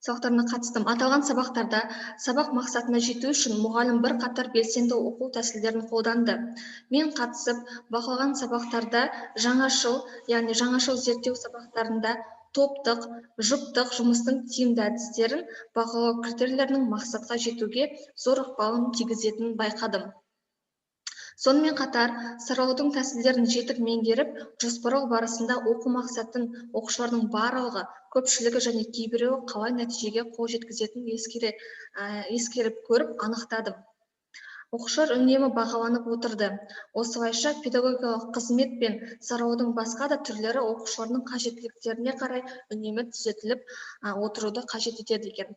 Сабақтарына қатыстым. Аталған сабақтарда сабақ мақсатына жету үшін мұғалім бірқатар белсенді оқу тәсілдерін қолданды. Мен қатысып, бақылаған сабақтарда жаңашыл, яғни жаңашыл зерттеу сабақтарында топтық, жұптық жұмыстың тиімді әдістерін бағалау критерийлерінің мақсатқа жетуге зор ықпалын тигізетінін байқадым. Сонымен қатар, саралаудың тәсілдерін жетік меңгеріп, жоспарлау барысында оқу мақсатын оқушылардың барлығы, көпшілігі және кейбіреуі қалай нәтижеге қол жеткізетінін ескеріп көріп анықтадым. Оқушылар үнемі бағаланып отырды. Осылайша педагогикалық қызмет пен саралаудың басқа да түрлері оқушылардың қажеттіліктеріне қарай үнемі түзетіліп отыруды қажет етеді екен.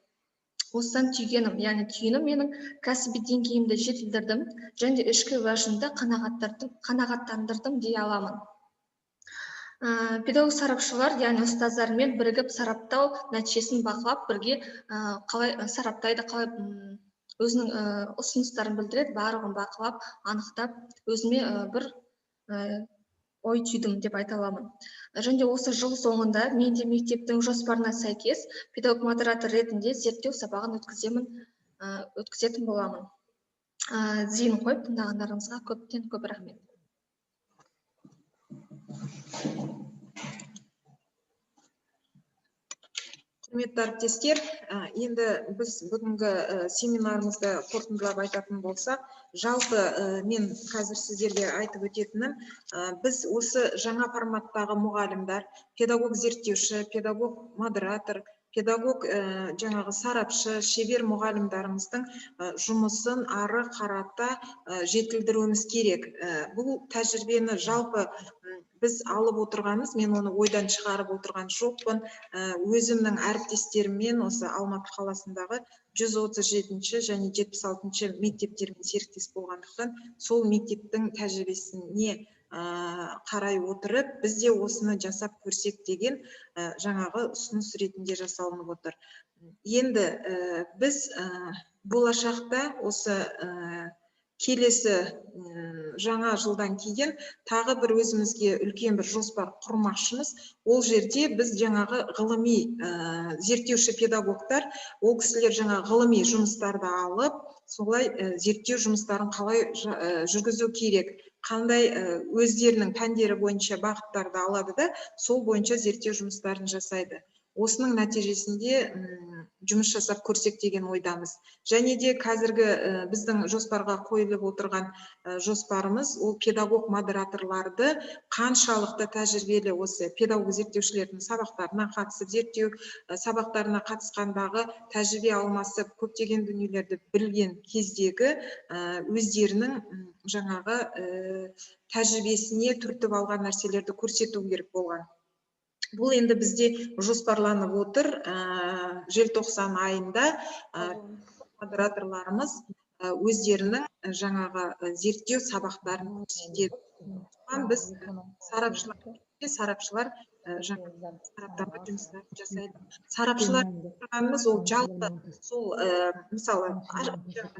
Осыдан түйгенім, яғни түйінім, менің кәсіби деңгейімді жетілдірдім және де ішкі уәжімді қанағаттандырдым дей аламын. Педагог сарапшылар, яғни ұстаздармен бірігіп сараптау нәтижесін бақылап, бірге қалай сараптайды, қалай өзінің ұсыныстарын білдіреді, барлығын бақылап, анықтап, өзіме бір ой түйдім деп айта аламын. Және де осы жыл соңында мен де мектептің жоспарына сәйкес педагог модератор ретінде зерттеу сабағын өткізетін боламын. Зейін қойып тыңдағандарыңызға көптен көп рахмет. Құрметті әріптестер, енді біз бүгінгі семинарымызды қорытындылап айтатын болсақ, жалпы мен қазір сіздерге айтып өтетінім, біз осы жаңа форматтағы мұғалімдер, педагог зерттеуші, педагог модератор, педагог жаңағы сарапшы, шебер мұғалімдарымыздың жұмысын ары қарата жетілдіруіміз керек. Бұл тәжірибені жалпы біз алып отырғанымыз, мен оны ойдан шығарып отырған жоқпын. Өзімнің әріптестеріммен осы Алматы қаласындағы 137 және 76 мектептермен серіктес болғандықтан, сол мектептің тәжірибесіне қарай отырып, біз де осыны жасап көрсек деген жаңағы ұсыныс ретінде жасалынып отыр. Енді біз болашақта осы келесі жаңа жылдан кейін тағы бір өзімізге үлкен бір жоспар құрмақшымыз. Ол жерде біз жаңағы ғылыми зерттеуші педагогтар, ол кісілер жаңа ғылыми жұмыстарды алып, солай зерттеу жұмыстарын қалай жүргізу керек, қандай өздерінің пәндері бойынша бағыттарды алады да, сол бойынша зерттеу жұмыстарын жасайды. Осының нәтижесінде жұмыс жасап көрсек деген ойдамыз. Және де қазіргі біздің жоспарға қойылып отырған жоспарымыз ол педагог модераторларды қаншалықты тәжірибелі осы педагог зерттеушілердің сабақтарына қатысып, зерттеу сабақтарына қатысқандағы тәжірибе алмасып, көптеген дүниелерді білген кездегі өздерінің жаңағы тәжірибесіне түртіп алған нәрселерді көрсету керек болған. Бұл енді бізде жоспарланып отыр, желтоқсан айында модераторларымыз өздерінің жаңағы зерттеу сабақтарын көрсетеді. Соған біз сарапшылар жаңағы сараптама жұмыстарын жасайды. Сарапшылар тұрғанымыз ол жалпы сол, мысалы,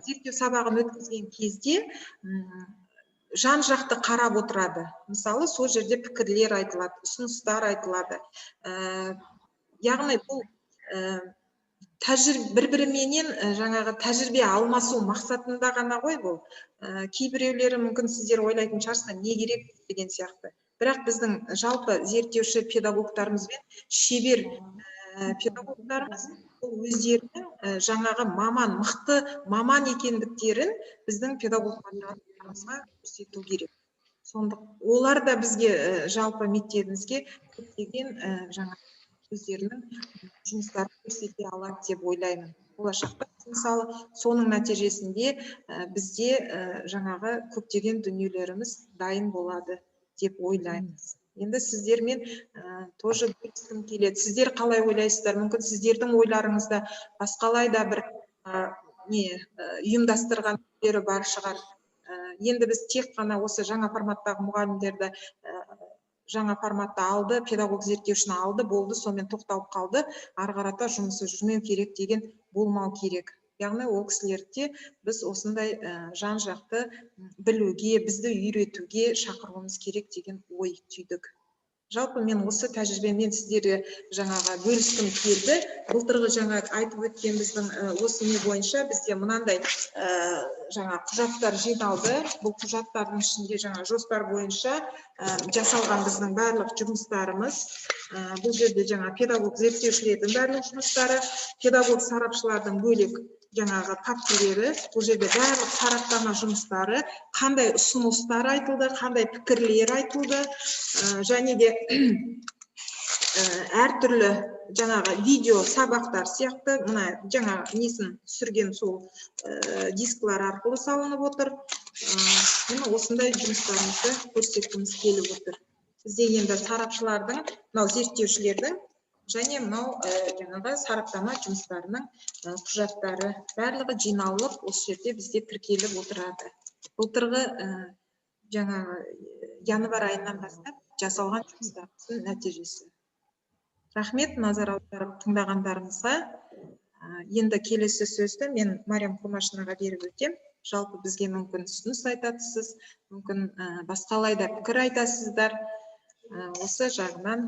зерттеу сабағын өткізген кезде жан-жақты қарап отырады. Мысалы, сол жерде пікірлер айтылады, ұсыныстар айтылады. Яғни бұл бір-біріменен жаңағы тәжірибе алмасу мақсатында ғана ғой бұл. Кейбіреулері мүмкін сіздер ойлайтын шығарсыздар, не керек деген сияқты. Бірақ біздің жалпы зерттеуші педагогтарымыз бен шебер педагогтарымыз ол өздерінің жаңағы маман, мықты маман екендіктерін біздің педагогтарымызға көрсету керек. Сондықтан олар да бізге жалпы мектебімізге көптеген жаңа өздерінің жұмыстарын көрсете алады деп ойлаймын. Болашақта мысалы соның нәтижесінде бізде жаңағы көптеген дүниелеріміз дайын болады деп ойлаймыз. Енді сіздермен тоже бөліскім келеді. Сіздер қалай ойлайсыздар? Мүмкін сіздердің ойларыңызда басқалай да бір не ұйымдастырған жері бар шығар. Енді біз тек қана осы жаңа форматтағы мұғалімдерді жаңа форматта алды, педагог зерттеушіні алды, болды, сонымен тоқталып қалды, ары қарата жұмысы жүрмеу керек деген болмау керек. Яғни ол кісілерді біз осындай жан-жақты білуге, бізді үйретуге шақыруымыз керек деген ой түйдік. Жалпы мен осы тәжірибемен сіздерге жаңағы бөліскім келді. Былтырғы жаңа айтып өткен біздің осы не бойынша бізде мынандай жаңа құжаттар жиналды. Бұл құжаттардың ішінде жаңа жоспар бойынша жасалған біздің барлық жұмыстарымыз. Бұл жерде жаңа педагог зерттеушілердің барлық жұмыстары, педагог сарапшылардың бөлек жаңағы папкілері, бұл жерде барлық сараптама жұмыстары, қандай ұсыныстар айтылды, қандай пікірлер айтылды, және де әртүрлі жаңағы видео сабақтар сияқты мына жаңа несін түсірген сол дисклар арқылы салынып отыр. Міне осындай жұмыстарымызды көрсеткіміз келіп отыр. Бізде енді сарапшылардың, мынау зерттеушілердің және мынау жаңағы сараптама жұмыстарының құжаттары барлығы жиналып осы жерде бізде тіркеліп отырады. Былтырғы жаңағы январь айынан бастап жасалған жұмыстардың нәтижесі. Рахмет назар аударып тыңдағандарыңызға. Енді келесі сөзді мен Мариям Құрмашинаға беріп өтем. Жалпы бізге мүмкін ұсыныс айтасыз, мүмкін басқалай да пікір айтасыздар. Осы жағынан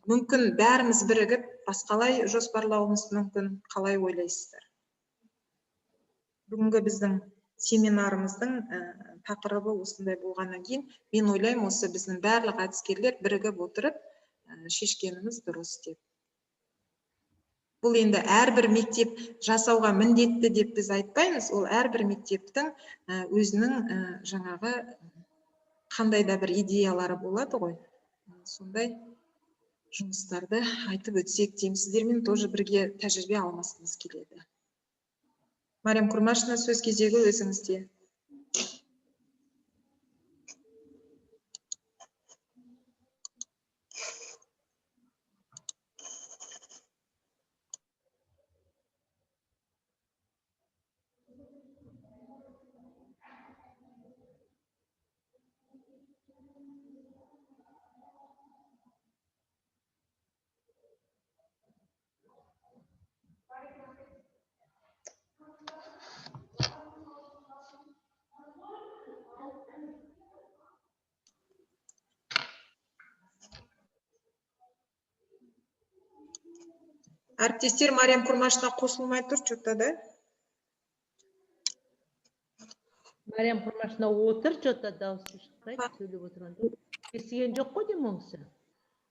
мүмкін бәріміз бірігіп басқалай жоспарлауымыз мүмкін. Қалай ойлайсыздар? Бүгінгі біздің семинарымыздың тақырыбы осындай болғаннан кейін мен ойлаймын, осы біздің барлық әдіскерлер бірігіп отырып шешкеніміз дұрыс деп. Бұл енді әрбір мектеп жасауға міндетті деп біз айтпаймыз, ол әрбір мектептің өзінің жаңағы қандай да бір идеялары болады ғой. Сондай жұмыстарды айтып өтсек деймін. Сіздермен тоже бірге тәжірибе алмасқымыз келеді. Мариям Құрмашина, сөз кезегі өзіңізде. Әріптестер, Мариям Құрмашина қосылмай тұр, что-то, да? Мариям Құрмашина отыр, что-то дауысы шықпайды, сөйлеп отырған жоқ. Естіген жоқ қой деймін ол кісі.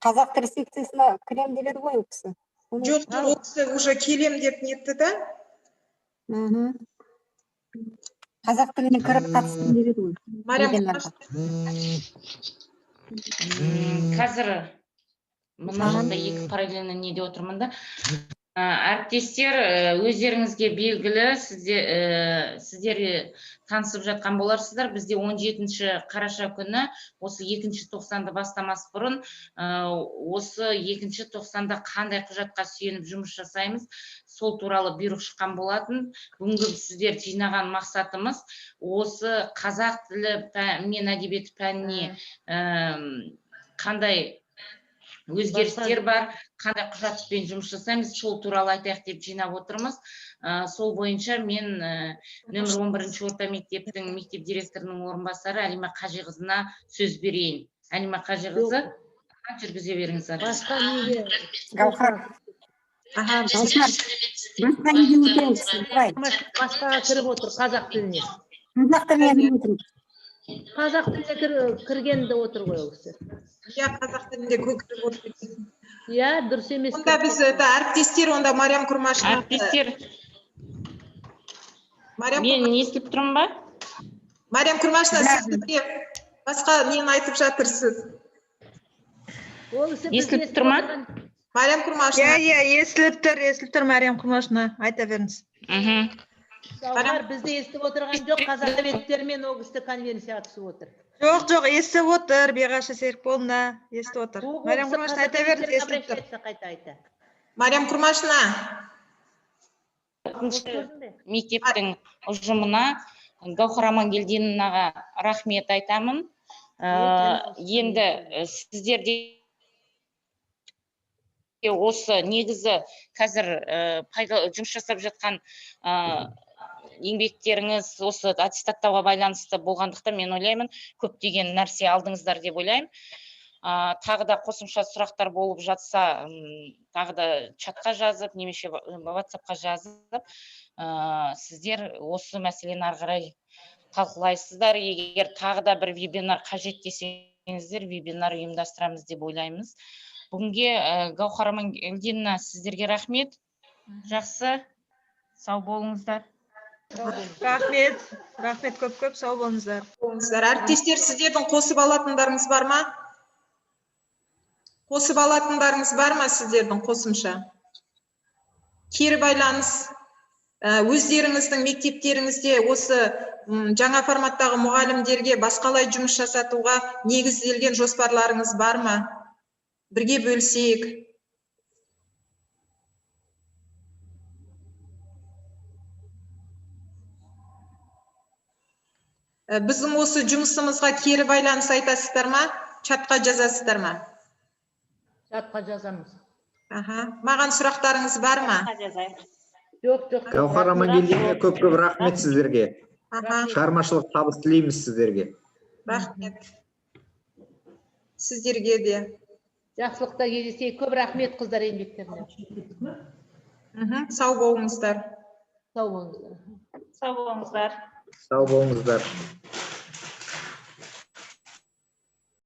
Қазақ тілі секциясына кірем деп еді ғой ол кісі. Жоқ, ол кісі уже келем деп нетті да? Қазақ тіліне кіріп қатыстым деп еді ғой. Мариям Құрмашина. Қазір мына жақта екі параллельно неде отырмын да. Әріптестер, өздеріңізге белгілі, сіздер танысып жатқан боларсыздар. Бізде 17 қараша күні осы екінші тоқсанды бастамас бұрын, осы екінші тоқсанда қандай құжатқа сүйеніп жұмыс жасаймыз, сол туралы бұйрық шыққан болатын. Бүгінгі сіздер жинаған мақсатымыз осы қазақ тілі мен әдебиеті пәніне қандай өзгерістер бар, қандай құжатпен жұмыс жасаймыз, сол туралы айтайық деп жинап отырмыз. Сол бойынша мен нөмір 11 орта мектептің мектеп директорының орынбасары Әлима Қажиқызына сөз берейін. Әлима Қажиқызы, жүргізе беріңіз. Басқа неге? Гаухар. Аха, Гаухар. Басқа неге отырмыз? Давай. Басқаға кіріп отыр, қазақ тіліне. Қазақ тіліне кіріп отыр. Қазақ тіліне кіргенде отыр ғой ол кісі. Иә, қазақ тілінде кіріп отыр екен. Иә, дұрыс емес. Онда біз, это, әріптестер, онда Мариям Құрмашина. Әріптестер, мен естіліп тұрмын ба? Мариям Құрмашина, сіз бізге басқа нені айтып жатырсыз? Естіліп тұр ма? Мариям Құрмашина. Иә, иә, естіліп тұр, естіліп тұр, Мариям Құрмашина, айта беріңіз. Гаухар, бізді естіп отырған жоқ, қазақ әдебиеттермен ол кісі конвенцияға түсіп отыр. Жоқ, жоқ, естіп отыр, Беғашы Серікболовна, естіп отыр. Ол Мариям кісі Құрмашина, қазақ айта беріңіз, әдебиеттеріне естіліп тұр. обращается, қайта айта. Мариям Құрмашина. Мектептің ұжымына, Гаухар Амангелдиновнаға рахмет айтамын. Енді сіздерде осы негізі қазір жұмыс жасап жатқан еңбектеріңіз осы аттестаттауға байланысты болғандықтан мен ойлаймын, көптеген нәрсе алдыңыздар деп ойлаймын. Тағы да қосымша сұрақтар болып жатса, тағы да чатқа жазып немесе WhatsAppқа жазып, сіздер осы мәселені ары қарай талқылайсыздар. Егер тағы да бір вебинар қажет десеңіздер, вебинар ұйымдастырамыз деп ойлаймыз. Бүгінге Гаухар Амангелдиновна, сіздерге рахмет. Жақсы, сау болыңыздар. Рахмет, рахмет көп көп, сау болыңыздар. Болыңыздар. Әріптестер, сіздердің қосып алатындарыңыз бар ма? Қосып алатындарыңыз бар ма сіздердің қосымша? Кері байланыс, өздеріңіздің мектептеріңізде осы жаңа форматтағы мұғалімдерге басқалай жұмыс жасатуға негізделген жоспарларыңыз бар ма? Бірге бөлісейік. Біздің осы жұмысымызға кері байланыс айтасыздар ма? Чатқа жазасыздар ма? Чатқа жазамыз. Аха. Маған сұрақтарыңыз бар ма? Жоқ, жоқ. Гаухар Амангелдиновна, көп көп рахмет сіздерге. Аха, Шығармашылық табыс тілейміз сіздерге. рахмет. Сіздерге де. Жақсылықта кездесейік. Көп рахмет, қыздар, еңбектеріне. Сау болыңыздар. Сау болыңыздар. Сау болыңыздар. Сау болыңыздар.